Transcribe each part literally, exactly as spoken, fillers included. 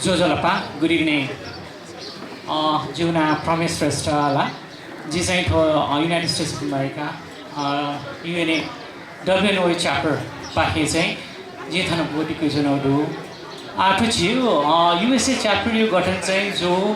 ज्वजलपा, good evening। अ, जिगु नां प्रमेश श्रेष्ठ ला। जि चाहिँ थ्व, अ, United States of America, अ, युएनए डब्ल्युएनओ chapter पाखें चाहिँ जिं थन ब्वति कयाच्वनागु दु। आः थ्व झीगु, अ, युएसए chapter-या गठन चाहिँ जूगु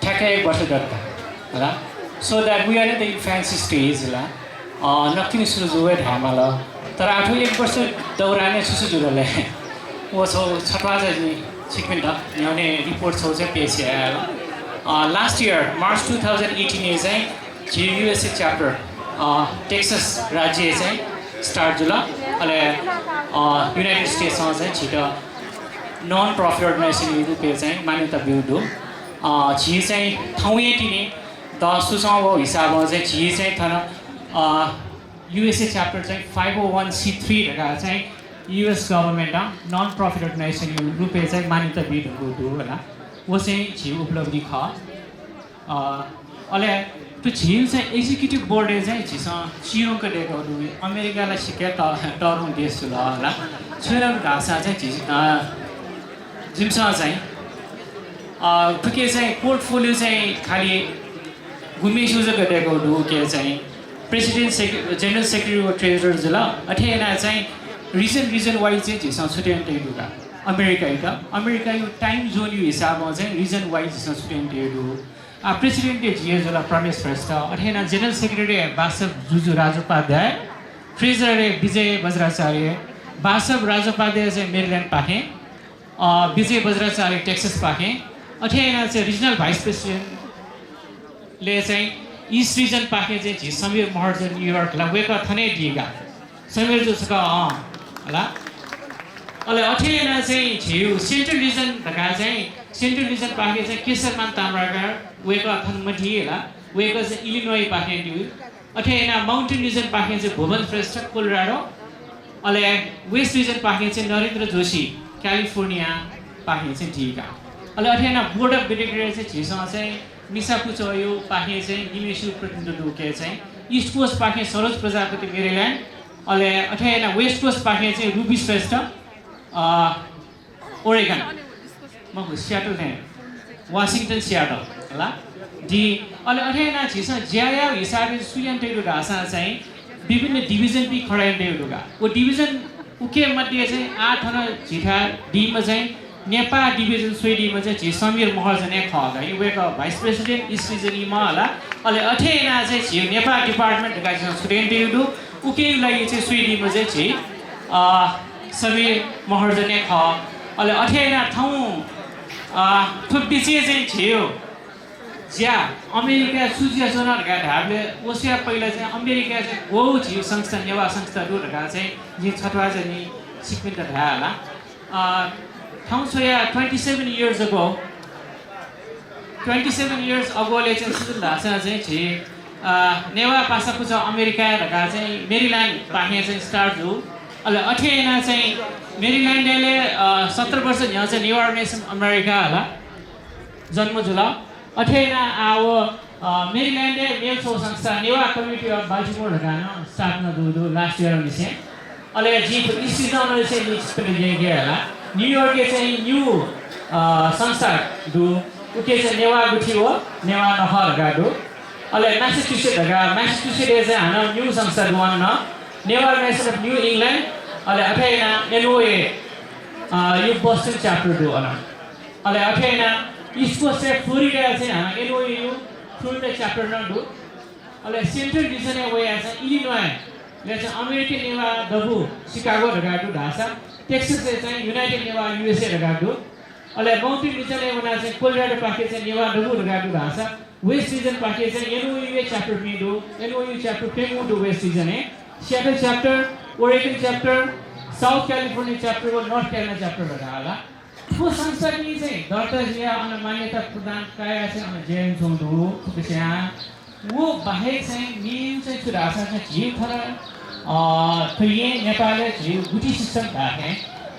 ठ्याक्कै एक वर्ष दत का, होला। So that we are in the infancy stage ला। अ, नकतिनि सुरु जूगु हे धायेमाल। तर आः थ्व एक वर्ष दौरानय् छु छु जुल ले? व छगू छत्वाःचा जिं छिकपिन्त न्ह्यःने report छगू चाहिँ पेश याये ला। अ, last year, March two thousand eighteen-य् चाहिँ झी युएसए chapter, अ, Texas राज्यय् चाहिँ start जुल। अले, अ, United States-ं चाहिँ झीत non-profit organization-या रूपय् चाहिँ मान्यता ब्यूगु दु। अ, झी चाहिँ थौंया तिनि द सुसं व हिसाबं चाहिँ झी चाहिँ थन, अ, युएसए chapter चाहिँ five oh one C three धकाः चाहिँ US government-ं non-profit organization-या रूपय् चाहिँ मान्यता बीधुंकूगु दु होला। व चाहिँ झीगु उपलब्धि खः। अ, अले थ्व झीगु चाहिँ executive board-य् चाहिँ झीसं चिधंक दय्‌कागु दु। अमेरिका ला सिक्क त-, तःधंगु देश जुल होला। छुं धाःसा चाहिँ झी, अ, जिमिसं चाहिँ, अ, थुकी चाहिँ portfolio चाहिँ खालि गुम्हेसिगु जक दय्‌कागु दु, उकी चाहिँ president, sec-, general secretary व treasurer जुल। अथे यानाः चाहिँ region, region wise चाहिँ झीसं छुट्याना तयागु दु का। अमेरिकायात, अमेरिकाया time zone-या हिसाबं चाहिँ region wise झीसं छुट्याना तयागु दु। आ, president-य् जि हे जुल, प्रमेश श्रेष्ठ। अथे यानाः general secretary बासव जुजु राजोपाध्याय, treasurer विजय बज्राचार्य, बासव राजोपाध्याय चाहिँ Maryland पाखें, अ, विजय बज्राचार्य Texas पाखें, अथे यानाः चाहिँ regional vice president ले चाहिँ East region पाखें चाहिँ झी समीर महर्जन New York ला, वय्‌कः थन हे दीगु का। समीर जु छकः, अँ, हला। अले अथे यानाः चाहिँ झीगु central region धकाः चाहिँ central region पाखें चाहिँ केशरमान ताम्राकार, वय्‌कः थन मदी हला, वय्‌कः चाहिँ Illinois पाखें दीगु। अथे यानाः mountain region पाखें चाहिँ भुवन श्रेष्ठ Colorado, अले west region पाखें चाहिँ नरेन्द्र जोशी California पाखें चाहिँ दीगु का। अले अथे यानाः board of director चाहिँ झीसं चाहिँ मिसा पुचःया पाखें चाहिँ निम्हेसिगु प्रतिनिधित्व दु, उकी चाहिँ East Coast पाखें सरोज प्रजापति Maryland, अले अथे यानाः West Coast पाखें चाहिँ रुबी श्रेष्ठ, अ, Oregon, मखु, Seattle थें, Washington Seattle, हला। दी, अले अथे यानाः झीसं ज्या याःगु हिसाबय् सु याना तयागु दु धाःसा चाहिँ विभिन्न division पिं खडा याना तयागु दु का। व division उकी मध्ये चाहिँ आः थन झीथाय् दीम्ह चाहिँ नेपाः division स्वयादीम्ह चाहिँ झी समीर महर्जन हे खः का। वय्‌कः vice president East region-या हला। अले अथे यानाः चाहिँ झी नेपाः department धकाः झीसं छुट्याना तयागु दु। उकिया लागि चाहिँ स्वयादीम्ह चाहिँ झी, अ, समीर महर्जन हे खः। अले अथे यानाः थौं, अ, थ्व बिचय् चाहिँ झीगु ज्या अमेरिकाय् छु जुयाच्वन धकाः धायेबलय् व स्वयाः पहिला चाहिँ अमेरिकाय् चाहिँ ग्वःगु झीगु संस्था, नेवाः संस्था दु धकाः चाहिँ जिं छत्वाःचा जिं छिकपिन्त धाये हला। अ, थौं स्वयाः twenty seven years ago, twenty seven years ago ले चाहिँ छु जुल धाःसा चाहिँ झी, अ, नेवाः पासा पुचः अमेरिकाय् धकाः चाहिँ Maryland पाखें चाहिँ start जू। अले अथे यानाः चाहिँ Maryland ले, अ, सत्र वर्ष न्ह्यः चाहिँ Newah Nation of America हला जन्म जुल। अथे यानाः आः व, अ, Maryland-य् मेगु छगू संस्था नेवाः Community of Baltimore धकाः नं स्थापना जूगु दु last year निसें। अले जिं थ्व East Region निसें जिं छिकपिन्त न्यंके हला। New York-य् चाहिँ न्यू, अ, संस्था दु। उकी चाहिँ नेवाः गुथि व नेवाः नखः धकाः दु। अले Massachusetts धकाः, Massachusetts-य् चाहिँ हानं न्यू संस्था दु अन नं। Newah Nation of New England, अले अथे यानाः N O A, अ, या Boston chapter दु अन। अले अथे यानाः East Coast-य् Florida-य् चाहिँ हानं N O A या Florida chapter नं दु। अले Central Region-य् वयाः चाहिँ Illinois-य् चाहिँ अमेरिकी नेवाः दबू Chicago धकाः दु धाःसा, Texas-य् चाहिँ United Newah U S A धकाः दु। अले Mountain Region-य् वनाः चाहिँ Colorado पाखे चाहिँ नेवाः दबू धकाः दु धाःसा, West Region पाखे चाहिँ N O U या chapter पिं दु, N O U chapter प्यंगू दु West Region-य्, Seattle chapter, Oregon chapter, South California chapter व North Carolina chapter धकाः हला। थ्व संस्थापिं चाहिँ दर्ता जुयाः अन मान्यता प्रदान कयाः चाहिँ अन ज्या यानाच्वंगु दु, फुक्कसियां। व बाहेक चाहिँ main चाहिँ छु धाःसा चाहिँ झी थन, अ, थ्व येँ नेपालय् झी गुथि system धाःथें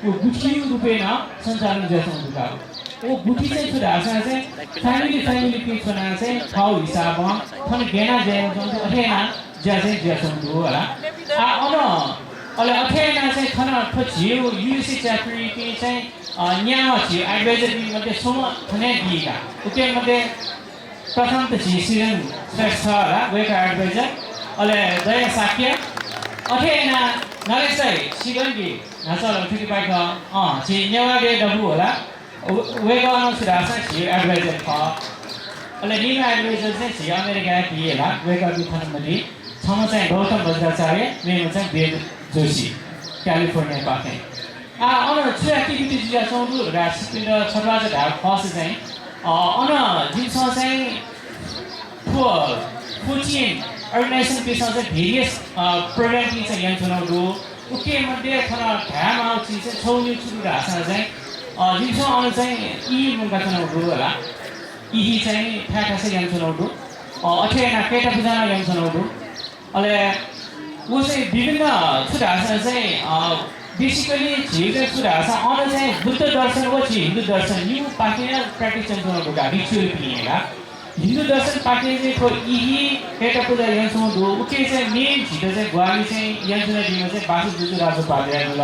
व गुथिया रूपय् नं सञ्चालन जुयाच्वंगु दु का। व गुथि चाहिँ छु धाःसा चाहिँ family family पिं च्वनाः चाहिँ थःगु हिसाबं थन गय् यानाः ज्या यानाच्वंगु दु, अथे यानाः ज्या चाहिँ जुयाच्वंगु दु हला। आ, अन अले अथे यानाः चाहिँ थन थ्व झीगु युएसए च्याप्टरयापिं चाहिँ, अ, न्याम्ह झीगु एडभाइजरपिं मध्ये स्वम्ह थन हे दीगु। उके मध्ये प्रथम त झी सिजन श्रेष्ठ होला, वय्‌कः एडभाइजर। अले दया शाक्य। अथे यानाः नरेश दाइ, सिजन बी न्हाचः ला थुकिपाखे, अँ, झी नेवाः देय् दबू होला। व-, वय्‌कः नं छु धाःसा झी एडभाइजर खः। अले निम्ह एडभाइजर चाहिँ झी अमेरिकाय् दी होला, वय्‌कःपिं थन मदी। छम्ह चाहिँ गौतम बज्राचार्य, मेम्ह चाहिँ वेद जोशी, क्यालिफोर्नियापाखें। आ, अन छु activity जुयाच्वंगु दु धकाः छिकपिन्त छत्वाःचा धायेगु खःसा चाहिँ, अ, अन जिमिसं चाहिँ थ्व fourteen organizationपिन्सं चाहिँ various, अ, programपिं चाहिँ यानाच्वनागु दु। उके मध्ये थन धायेमाःगु चिज चाहिँ छगू निगू छु दु धाःसा चाहिँ, अ, जिमिसं अन चाहिँ ई मुंकाच्वनागु दु होला। ई चाहिँ थाय् थासय् यानाच्वनागु दु। अ, अथे यानाः कय्ता पुजा नं यानाच्वनागु दु। अले व चाहिँ विभिन्न छु धाःसा चाहिँ, अ, basically झीगु चाहिँ छु धाःसा अन चाहिँ बुद्ध दर्शन व झी हिन्दू दर्शन निगू पाखें practice यानाच्वनागु दु का, ritualपिं का। हिन्दू दर्शनपाखें चाहिँ थ्व इहि कय्ता पुजा यानाच्वंगु दु। उके चाहिँ main झीत चाहिँ ग्वाहालि चाहिँ यानाच्वनादीम्ह चाहिँ वासुदेव राजोपाध्याय जुल।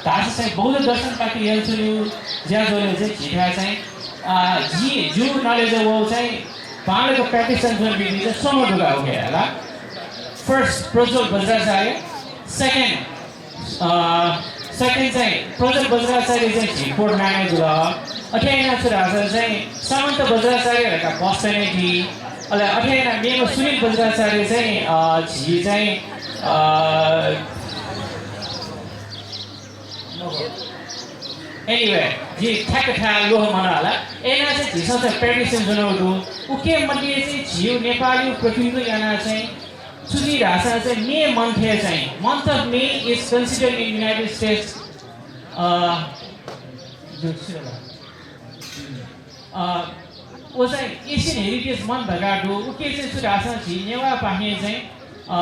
धाःसा चाहिँ बौद्ध दर्शनपाखें यानाच्वनीगु ज्या ज्वलय् चाहिँ झीथाय् चाहिँ, आ, जिं जिगु knowledge वःगु चाहिँ बांलाक practice यानाच्वनादीम्ह चाहिँ स्वम्ह दु का उके ला। First प्रज्वल बज्राचार्य, second अ, second चाहिँ प्रज्वल बज्राचार्य चाहिँ झी पोर्टल्यान्डय् जुल। अथे यानाः छु धाःसा चाहिँ समन्त बज्राचार्य धकाः बस्टनय् दी। अले अथे यानाः मेम्ह सुनिल बज्राचार्य चाहिँ, अ, झी चाहिँ, अ, anyway, झी ठ्याक्क थाय् ल्वःमन होला। अथे यानाः चाहिँ झीसं चाहिँ practice यानाच्वनागु दु। उके मध्ये चाहिँ झीगु नेपालयागु प्रतिनिधित्व यानाः चाहिँ छु जुइ धाःसा चाहिँ May month-य् चाहिँ, month of May is considered in United States, अ, जो छु होला? अ, व चाहिँ Asian Heritage Month धकाः दु। उके चाहिँ छु धाःसा झी नेवाःपाखें चाहिँ, अ,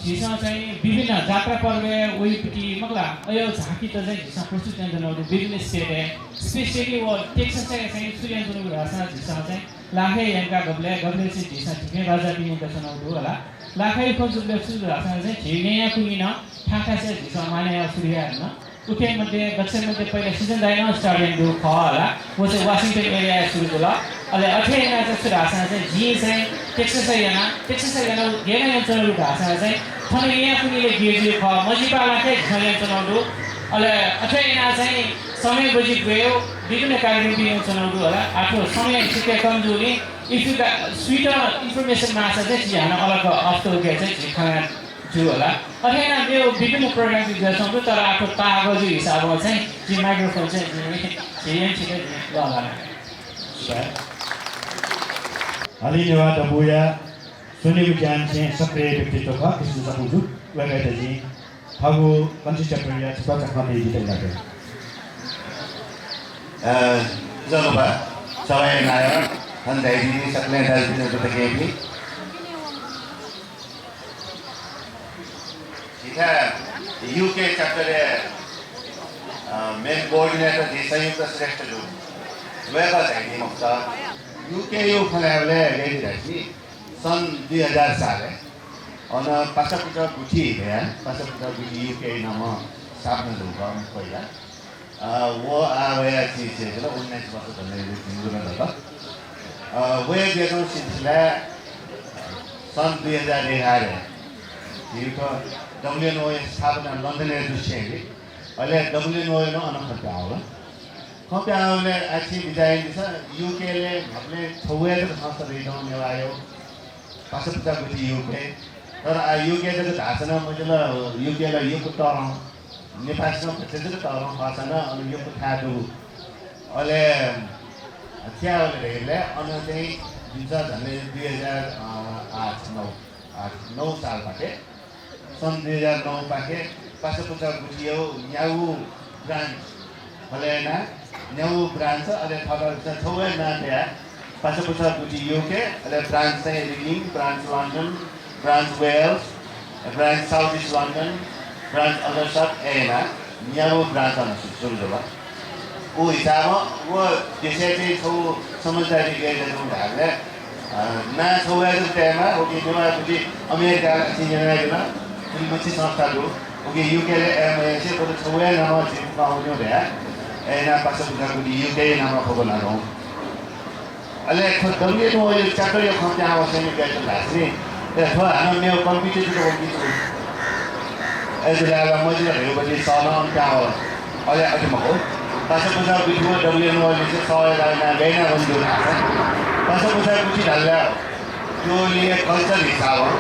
झीसं चाहिँ विभिन्न जात्रा पर्वय् वइपिं मखु ला, अज्याःगु झाँकीत चाहिँ झीसं प्रस्तुत यानाच्वनागु दु विभिन्न state-य्। Specially व Texas-य् चाहिँ छु यानाच्वनागु धाःसा झीसं चाहिँ लाखे यंकाः गबलय्, गबलय् चाहिँ झीसं धिमे बाजापिं यंकाच्वनागु दु होला। लाखे खँ जूबलय् छु धाःसा चाहिँ झी न्यान्याकुन्नि नं थाय् थासय् झीसं मानय् यायेगु सुरु याये धुन। उके मध्ये दक्वसिबय् मध्ये पहिला सिजन दाइनं start यानादीगु खः होला। व चाहिँ Washington area-य् सुरु जुल। अले अथे यानाः चाहिँ छु धाःसा चाहिँ जिं चाहिँ Texas-य् याना, Texas-य् याना, गय् यानाच्वनागु धाःसा चाहिँ थन न्यान्याकुन्निलय् गय् जुइगु खः, मजिपालाखे झीसं यानाच्वनागु दु। अले अथे यानाः चाहिँ समय बजि ग्वय् विभिन्न कार्यक्रमपिं यानाच्वनागु दु होला। आः थ्व समय छिके कम जूगुलिं if you got sweeter information माःसा चाहिँ झी हानं अलग off the record चाहिँ झी खँ ल्हाये ज्यू होला। अथे यानाः मेगु विभिन्न program-पिं जुयाच्वंगु दु, तर आः थ्व ताःहाकःगु हिसाबं चाहिँ जिं microphone चाहिँ जिं झी एम छिके जिं लःल्हाना। हलिं नेवाः दबूया स्वनिगु ज्यान छेँ सक्रिय व्यक्तित्व खः कृष्ण चकुंजु। वय्‌कःयात जिं थःगु कन्ट्री च्याप्टरया छत्वाःचा खँ धयादी तयार यानागु दु। अ, जलपा सभाया नायः, थन झायादीपिं सकलें दाजुकिजा दुतय्‌पिं। झीथाय् युके च्याप्टरया, अ, main coordinator झी संयुक्त श्रेष्ठ जु। वय्‌कः झायादी मखुत। युकेया खँ ल्हायेबलय् गय् जुइ धाःसा सन् दुई हजार सालय् अन पासापुचा गुथि धयाः, पासापुचा गुथि युके नामं स्थापना जूगु खः पहिला। अ, व आः वयाः झी छेँ जुल, उन्नाइस वर्ष धन्दा भिंगु नं दत। अ, वया जुयाच्वंगु सिलसिलाय् सन् दुई हजार एघारय् झीगु थ्व डब्ल्युएनओया स्थापना लन्डनय् जूसेंलि, अले डब्ल्युएनओया नं अन खँ पिहां वल। खँ पिहां वःबलय् आः छिं बिचाः यानादिसँ, युकेलय् न्ह्याबलें छगू हे जक संस्था दइ दु नेवाःया। पासापुचा गुथि युके। तर आः युके जक धाःसा नं मजिल, युके ला यक्व तःधं, नेपाःसिनं भचा जक तःधं खःसा नं अन यक्व थाय् दु। अले थ्याः वल धइगुलिं अन चाहिँ जिमिसं झन्डै दुई हजार आठ नौ, आठ नौ सालपाखे, सन् दुई हजार नौ पाखे पासापुचा गुथिया न्यागू branch खलय् यानाः न्यागू branch, अले थःथःपिन्सं छगू हे नां तयाः पासापुचा गुथि युके, अले branch चाहिँ Reading, branch London, branch Wales, branch South East London, branch Aldershot, अथे यानाः न्यागू branch अन सु-, सुरु जुल। उ हिसाबं व देशय् चाहिँ छगू समझदारी गय् जुल धाःबलय्, अ, नां छगू हे जक तयेमाः, उकिं नेवाः गुथि अमेरिकाय् ला छिं न्यनादिल, थुलि मछि संस्था दु। उकिं युकेले एमएसए बरु छगू हे नामं झी फुक्कं वनेगु धयाः, अय्‌नं पासा पुसा गुथि युके नामं फुक्कं न्ह्याकाच्वंगु। अले थ्व डब्ल्युएनओया chapter-या खँ पिहां वःसां नि गय् धाःसा नि, ए, थ्व हानं मेगु competitor वंकी छु। अय्‌जूगुलिं ला मजिल धयागु बलय् सः नं पिहां वल। अले अथे मखु, पासा पुसा गुथि व डब्ल्युएनओ लिसे सः यानाः गय् यानाः वने ज्यू धाःसा, पासा पुसा गुथि धाल ला, थ्व लिसे culture हिसाबं,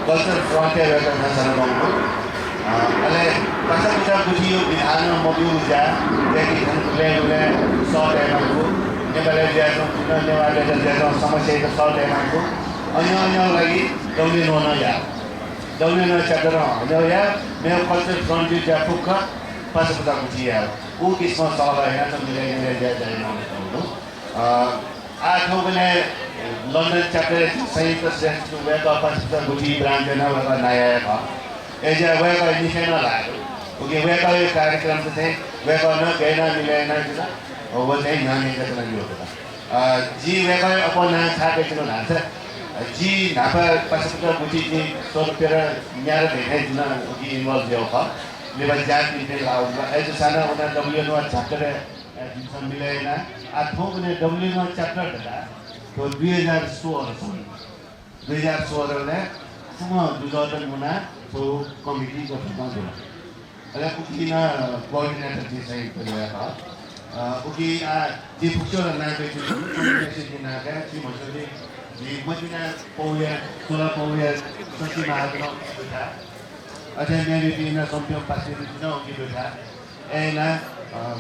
culture front-य् वय्‌कः थासय् नं वंगु। अ, अले पासा पुसा गुथिया विधानं मब्यूगु ज्या, याकि थन गुबलें गुबलें सः तये माःगु, नेपालय् जुयाच्वंगु, नेवाः देशय् जुयाच्वंगु समस्यायात सः तये माःगु, अन्य अन्यया लागि डब्ल्युएनओ नं याः। डब्ल्युएनओ chapter नं हनेगु याः, मेगु culture front-या ज्या फुक्क पासा पुसा गुथिं याः। उ किसिमं सः यानाः थ्व मिले मिले ज्या याये माःगु दु। अ, आः थौंकन्हय् लन्डन chapter-या संयुक्त श्रेष्ठ वय्‌कः पासा पुसा गुथि branch यानाः वय्‌कः नायः हे खः। अय्‌जुयाः वय्‌कः निथाय् नं लाः। उकिं वय्‌कःया कार्यक्रम चाहिँ वय्‌कलं गय् यानाः मिले यानादिल, व चाहिँ न्ह्यःने जक नं ल्यू दु। अ, जिं वय्‌कःया अप्वः नां छाय् कयाच्वना धाःसा, अ, जि न्हापा पासा पुसा गुथि जिं स्वदँ प्यदँ न्यादँ धइथें जिं नं उकी involve जुयागु खः। लिपा ज्यापिं थें लाःगु जुल। अय्‌जूसां नं व नं डब्ल्युएनओ chapter-य् अ, जिमिसं मिले याना। आः थौंकन्हय् डब्ल्युएनओ chapter धकाः थ्व दुई हजार सोह्र सन्, दुई हजार सोह्र-य् फुम्ह दुजःत मुनाः थ्व committee गठन जुल। अले उकी नं coordinator जिं चाहिँ वय्‌कः खः। अ, उकी आः जि फुक्कसिया नां कयाच्वना, coordinator-या नां कया, छि म्हस्यूपिं जि मतिना पौया, सोला पौया शशि महाजन उकी दुथ्याः। अथे मेमेपिं नं सम्यक पासापिं नं उकी दुथ्याः। अय्‌नं, अ,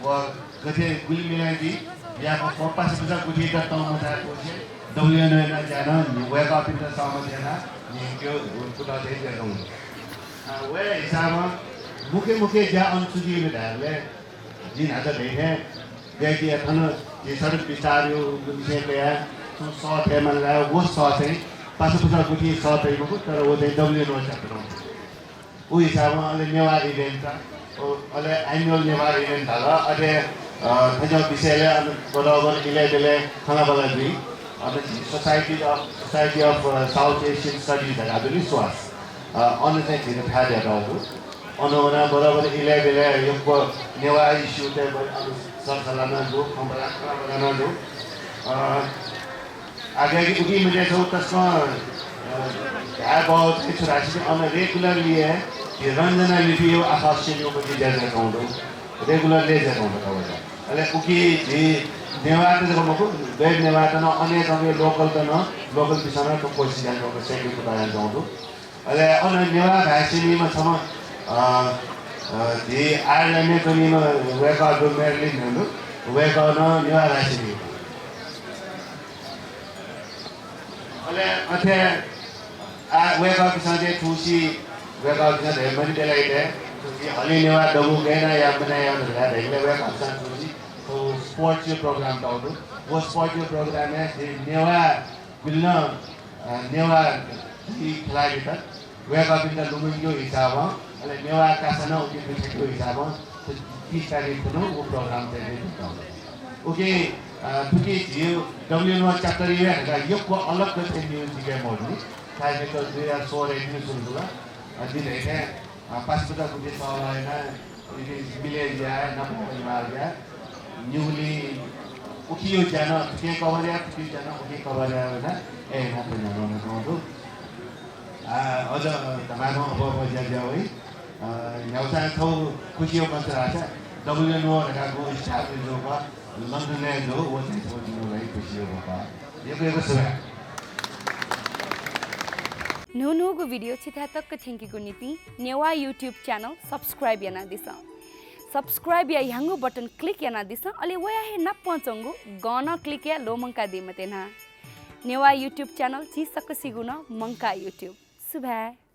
व गथे गुलि मिलाय् जुइ, याकनं पासा पुसा गुथियात तं मथाय् क्वःछिं, डब्ल्युएनओया ज्या नं वय्‌कःपिन्त सहमत यानाः न्ह्याकेगु कुतः थें जुयाच्वंगु। अ, व हिसाबं मुख्य मुख्य ज्या अन छु जुइ धायेबलय् जिं न्हाचः धयाथें गय्‌की थन झी सडक विस्तारया लिसें कयाः छुं सः तये माल धाःसा व सः चाहिँ पासा पुसा गुथिं सः तइ मखु, तर व चाहिँ डब्ल्युएनओ chapter-ं। उ हिसाबं अले नेवाः event, अ, अले annual नेवाः event धाल। अथे, अ, थज्याःगु विषयलय् अन बराबर इलय् ब्यलय् खँल्हाबल्हा जुइ। अन झी Society of, Society of, a, South Asian Studies धकाः दु नि, स्वास। अ, अन चाहिँ झीत थाय् दयेकातःगु दु। अन वनाः बराबर इलय् ब्यलय् यक्व नेवाः issue-तय् अन सरसल्लाह नं दु, खँल्हाबल्हा, खँल्हाबल्हा नं दु। अ, आः गय्‌की उकी मध्यय् छगू तसकं, अ, धाये बहःगु चाहिँ छु धाःसा अन regularly हे झी रञ्जना लिपिया आखः स्यनेगु ज्या जुयाच्वंगु दु। Regularly हे जुयाच्वंगु दु थ्व ज्या। अले उकी झी नेवाःत जक मखु, गैर नेवाःत नं, अन हे च्वंपिं local-त नं, local-पिन्सं नं थ्व कोसिस यानाच्वंगु दु, स्यनेगु कुतः यानाच्वंगु दु। अले अन नेवाः भाय् स्यनीम्ह छम्ह, अ, अ, झी आयरल्यान्डय् च्वनीम्ह वय्‌कः दु, मेरिलिन धइगु, वय्‌कः नं नेवाः भाय् स्यनीम्ह। अले अथे आः वय्‌कःपिन्सं चाहिँ थुसी, वय्‌कःपिन्सं धयामदी बेलाय् थुसी हलिं नेवाः दबू गय् यानाः याये मानि धकाः धइबलय् वय्‌कःपिन्सं थुसी थ्व sports-या program तःगु दु। व sports-या program-य् झी नेवाः गुलि नं, अ, नेवाः खेलाडीत वय्‌कःपिन्त लुमंकेगु हिसाबं, अले नेवाः कासा नं उकी दुथ्याकेगु हिसाबं तीस तारिख खुन्हु व program चाहिँ जुइ धुंकल। उकिं, अ, थुकी झी डब्ल्युएनओ chapter-या धकाः यक्व अलग चाहिँ news जिके मदुनि। खास दुई हजार सोह्र-य् news सुरु जुल। अ, जिं धयाथें अ, पासा पुसा गुथि सः यानाः इपिं मिले जुयाः नापं परिवार जुयाः निगुलिं उकिया ज्या नं थुकिं cover याः, थुकिया ज्या नं उकिं cover याः धकाः अथे न्ह्यानाच्वंगु दु। अ, अझ धमाधं अप्वः अप्वः ज्या जुया वइ। अ, न्ह्यागुसां छगू खुसिया खँ छु धाःसा डब्ल्युएनओ धकाः गु स्थापना जूगु खः, लन्डनय् जूगु, व चाहिँ छगू जिमिगु लागि खुसिया खँ खः। यक्व यक्व सुभाय्। न्हून्हूगु video छिथाय् तक थ्यंकेगु निंतिं नेवाः YouTube channel subscribe यानादिसँ। Subscribe-या ह्याउँगु button click यानादिसँ, अले वया हे नापं च्वंगु गं नं click याये ल्वःमंकादी मते न्हा। नेवाः YouTube channel झी सकसिगु नं मंकाः YouTube। सुभाय्।